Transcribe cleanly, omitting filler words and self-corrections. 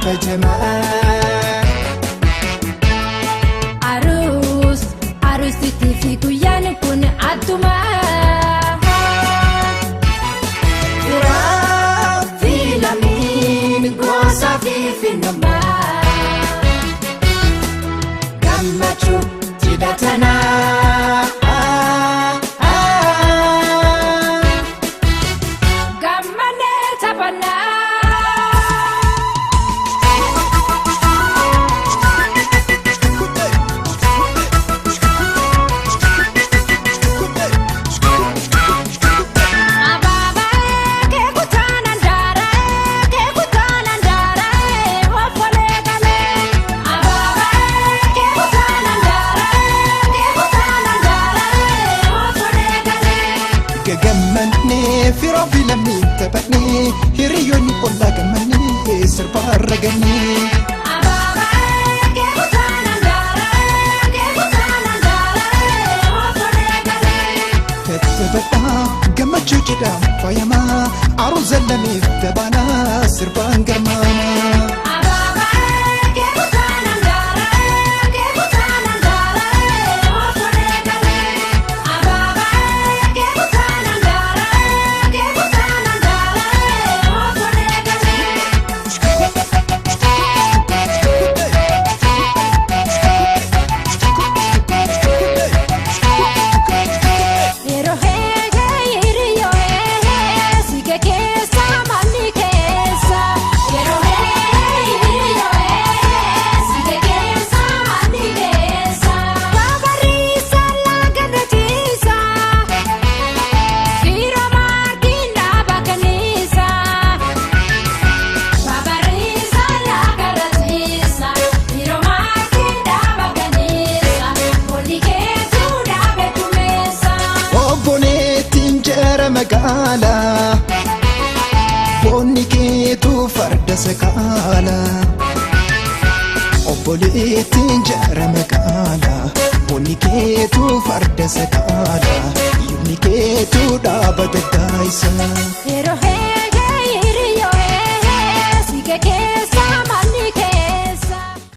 kabajamaa. Aruus aruusitii fi guyyaan kun addumaa. Firaa fi lammiin gosa fi finnummaa. Gammachuu cidha tanaa. Gammanee taphannaa. Abaabaa keekutaan andaara keekutaan andaara ofolee galee. Abaabaa keekutaan andaara keekutaan andaara ofolee galee. Gagammannee firaa fi lammiin taphannee hiriyoonni ollaa gammannee sirbaa ragannee. Abaabaa keekutaan andaara keekutaan andaara ofolee galee. Tattaphadhaa gammachuu cidhaan faayamaa aruuza lameef tabaanaa sirbaan garmaamaa. Abaabaa keekutaan andaara keekutaan andaara ofolee galee. Abaabaa keekutaan andaara keekutaan andaara ofolee galee. Yeroo heegee hiriyyoo heegee siike keessa manni keessa. Yeroo heegee hiriyyoo heegee siike keessa manni keessa. Baabariisa laga ciisa. Fiiroo maartiin dhaaba kanniisa. Baabariisa laga ciisa. Fiiroo maartiin dhaaba kanniisa. Olli keetu dhaabe dumeessa. Obboleettiin jara magaalaa boonni keetu farda sakaalaa. Obboleettiin jara magaalaa boonni keetu farda sakaalaa yumni keetu dhaaba daddaayisa. Yeroo heegee hiriyyoo heegee siike keessa.